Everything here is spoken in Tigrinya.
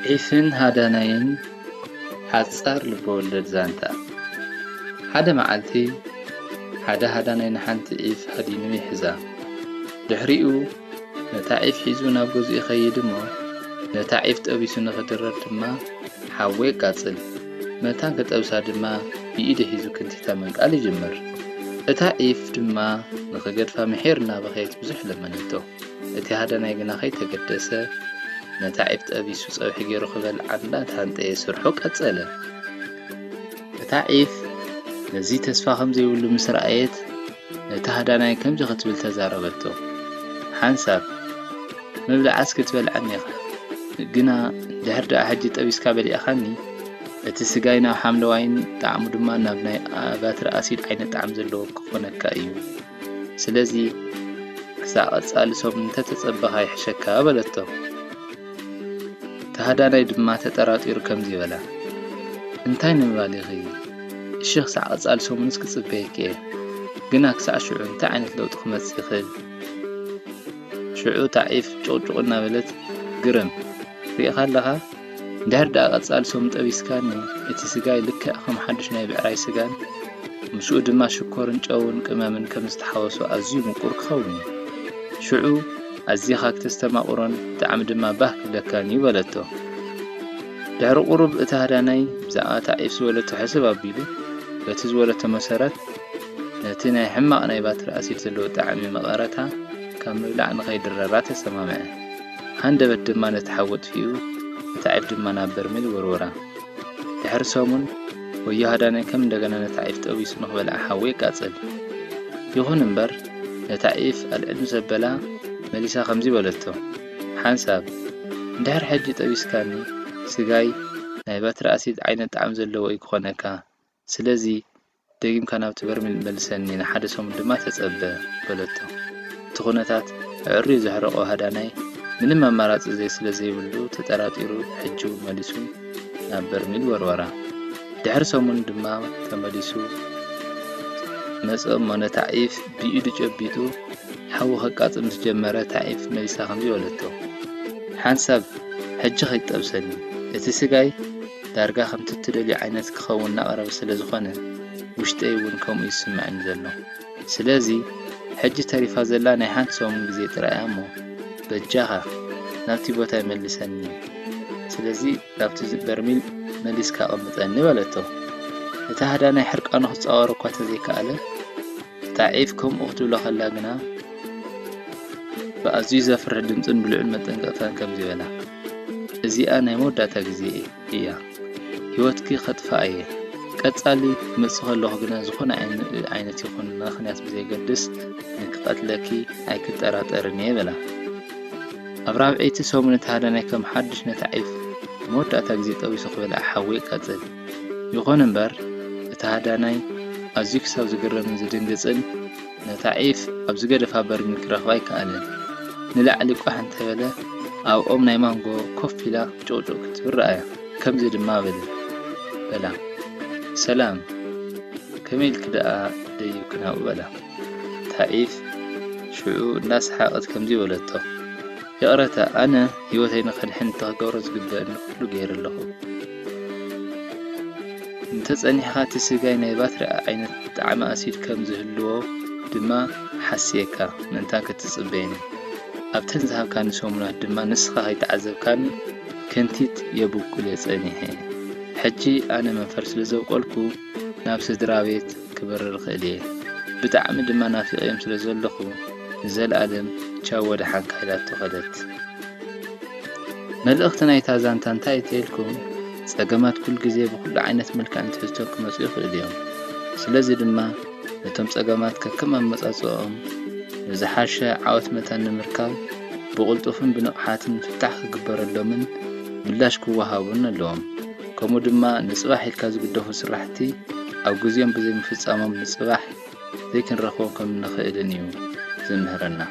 ዒፍን ሃዳናይን ሓጻር ልበወለድ ዛንታ። ሓደ መዓልቲ ሓደ ሃዳናይ ንሓንቲ ዒፍ ሃዲኑ ይሕዛ። ድሕሪኡ ነታ ዒፍ ሒዙ ናብ ገዝኡ ይኸይድ እሞ ነታ ዒፍ ጠቢሱ ንኽድረር ድማ ሓዊ የቃጽል። መታን ክጠብሳ ድማ ብኢዱ ሒዙ ክንቲታ ምንቃል ይጅምር። እታ ዒፍ ድማ ንኽገድፋ ምሒር እናበኸየት ብዙሕ ለመነቶ። እቲ ሃዳናይ ግና ከይተገደሰ ነታ ዒፍ ጠቢሱ ጸብሒ ገይሩ ክበልዓ እንዳተሃንጠየ ስርሑ ቀጸለ። እታ ዒፍ ነዚ ተስፋ ከም ዘይብሉ ምስ ረኣየት ነቲ ሃዳናይ ከምዚ ክትብል ተዛረበቶ። ሓንሳብ ምብላዓስ ክትበልዓኒ ኢኻ፣ ግና ድሕር ደኣ ሕጂ ጠቢስካ በሊዕኻኒ እቲ ስጋይ ናብ ሓምለዋይን ጣዕሙ ድማ ናብ ናይ ባትሪ ኣሲድ ዓይነት ጣዕሚ ዘለዎ ክኾነካ እዩ። ስለዚ ክሳዕ ቀጻሊ ሰሙን እንተተጸበኻ ይሕሸካ በለቶ። ተሃዳናይ ድማ ተጠራጢሩ ከምዚ በላ፣ እንታይ ንምባል ኢኺ? እሺ ክሳዕ ቀጻሊ ሰሙንስ ክጽበየኪ እየ፣ ግና ክሳዕ ሽዑ እንታይ ዓይነት ለውጢ ክመጽእ ይኽእል? ሽዑ እታ ዒፍ ጭቕጭቕ እናበለት፣ ግርም፣ ርኢኻ ኣለኻ? እንድሕር ደኣ ቀጻሊ ሰሙን ጠቢስካኒ፣ እቲ ስጋይ ልክዕ ከም ሓድሽ ናይ ብዕራይ ስጋን ምስኡ ድማ ሽኮርን ጨውን ቅመምን ከም ዝተሓወሶ ኣዝዩ ምቁር ክኸውን እዩ። ሽዑ ኣዚኻ ክተስተማቕሮን ብጣዕሚ ድማ ባህ ክብለካን እዩ በለቶ። ድሕሪ ቁሩብ እቲ ሃዳናይ ብዛዕባ እታ ዒፍ ዝበለቶ ሕስብ ኣቢሉ በቲ ዝበለቶ መሰረት ነቲ ናይ ሕማቕ ናይ ባትሪ ኣሲድ ዘለዎ ጣዕሚ መቐረታ ካብ ምብላዕ ንኸይድረራ ተሰማምዐ። ሃንደበት ድማ ነቲ ሓዊ ኣጥፊኡ እታ ዒፍ ድማ ናብ በርሚል ወርወራ። ድሕሪ ሰሙን ወዮ ሃዳናይ ከም እንደገና ነታ ዒፍ ጠቢሱ ንኽበልዓ ሓዊ የቃጽል። ይኹን እምበር ነታ ዒፍ ኣልዕል ምስ ኣበላ መሊሳ ከምዚ በለቶ፣ ሓንሳብ እንድሕር ሕጂ ጠቢስካኒ ስጋይ ናይ ባትሪ ኣሲድ ዓይነት ጣዕሚ ዘለዎ እዩ ክኾነካ። ስለዚ ደጊምካ ናብቲ በርሚል መልሰኒ፣ ንሓደ ሰሙን ድማ ተጸበ በለቶ። እቲ ኩነታት ኣዕርዩ ዘሕረቖ ሃዳናይ ምንም ኣማራጺ ዘይ ስለ ዘይብሉ ተጠራጢሩ ሕጂ እውን መሊሱ ናብ በርሚል ወርወራ። ድሕሪ ሰሙን ድማ ተመሊሱ መጸ እሞ ነታ ዒፍ ብኢዱ ጨቢጡ ሓዊ ከቃጽል ምስ ጀመረ እታ ዒፍ መሊሳ ከምዚ በለቶ፣ ሓንሳብ ሕጂ ከይትጠብሰኒ፣ እቲ ስጋይ ዳርጋ ከምቲ እትደልዮ ዓይነት ክኸውን እናቐረበ ስለ ዝኾነ ውሽጠይ እውን ከምኡ ይስምዐኒ ዘሎ። ስለዚ ሕጂ ተሪፋ ዘላ ናይ ሓንቲ ሰሙን ግዜ ጥራይ እያ እሞ በጃኻ ናብቲ ቦታይ መልሰኒ። ስለዚ ናብቲ በርሚል መሊስካ ኣቐምጠኒ በለቶ። እቲ ሃዳናይ ሕርቃኑ ክጻወር እኳ ተዘይከኣለ እታ ዒፍ ከምኡ ክትብሎ ከላ ግና ብኣዝዩ ዘፍርሕ ድምጽን ብልዑል መጠንቀቕታን ከምዚ በላ፣ እዚኣ ናይ መወዳእታ ግዜ እያ። ህይወትኪ ከጥፍኣ እየ። ቀጻሊ ክመጽእ ከለኹ ግና ዝኾነ ዓይነ- ዓይነት ይኹን ምኽንያት ብዘየገድስ ንክቐትለኪ ኣይክጠራጠርን እየ በላ። ኣብ ራብዐይቲ ሰሙን እቲ ሃዳናይ ከም ሓድሽ ነታ ዒፍ ንመወዳእታ ግዜ ጠቢሱ ክበልዓ ሓዊ ይቃጸል። ይኹን እምበር እቲ ሃዳናይ ኣዝዩ ክሳብ ዝግረምን ዝድንግጽን ነታ ዒፍ ኣብ ዝገደፋ በርሚል ክረኽባ ኣይከኣለን። ንላዕሊ ቋሕ እንተበለ ኣብ ኦም ናይ ማንጎ ኮፍ ኢላ ጭቕጭቕ ክትብል ረኣያ። ከምዚ ድማ በለ በላ፣ ሰላም፣ ከመይ ኢልኪ ደኣ ደይብኪ ናብኡ በላ። እታ ዒፍ ሽዑ እናሰሓቐት ከምዚ በለቶ፣ ይቕረታ፣ ኣነ ህይወተይ ንኸድሕን እቲ ክገብሮ ዝግበእኒ ኩሉ ገይረ ኣለኹ። እንተጸኒሕኻ እቲ ስጋይ ናይ ባትሪ ዓይነት ጣዕሚ ኣሲድ ከም ዝህልዎ ድማ ሓስየካ ምእንታን ክትጽበየኒ። ኣብተን ዝሃብካኒ ሰሙናት ድማ ንስኻ ከይተዓዘብካኒ ክንቲት የብቁል እየ ጸኒሐ። ሕጂ ኣነ መንፈር ስለ ዘብቆልኩ ናብ ስድራ ቤት ክበርር እኽእል እየ። ብጣዕሚ ድማ ናፊቐዮም ስለ ዘለኹ ንዘለኣለም ቻው ወደሓንካ ኢላቶ ከደት። መልእኽቲ ናይታ ዛንታ እንታይ እዩ ተልኩም? ጸገማት ኩል ግዜ ብኹሉ ዓይነት መልክዕን ትሕዝቶን ክመጹ ይኽእሉ እዮም። ስለዚ ድማ ነቶም ጸገማት ከከም ኣመጻጽኦም ንዝሓሸ ዓወት መታን ንምርካብ ብቕልጡፍን ብንቕሓትን ፍታሕ ክግበረሎምን ምላሽ ክወሃቡን ኣለዎም። ከምኡ ድማ ንጽባሕ ኢልካ ዝግደፉ ስራሕቲ ኣብ ግዜኦም ብዘይምፍጻሞም ንጽባሕ ዘይክንረኽቦም ከም እንኽእልን እዩ ዝምህረና።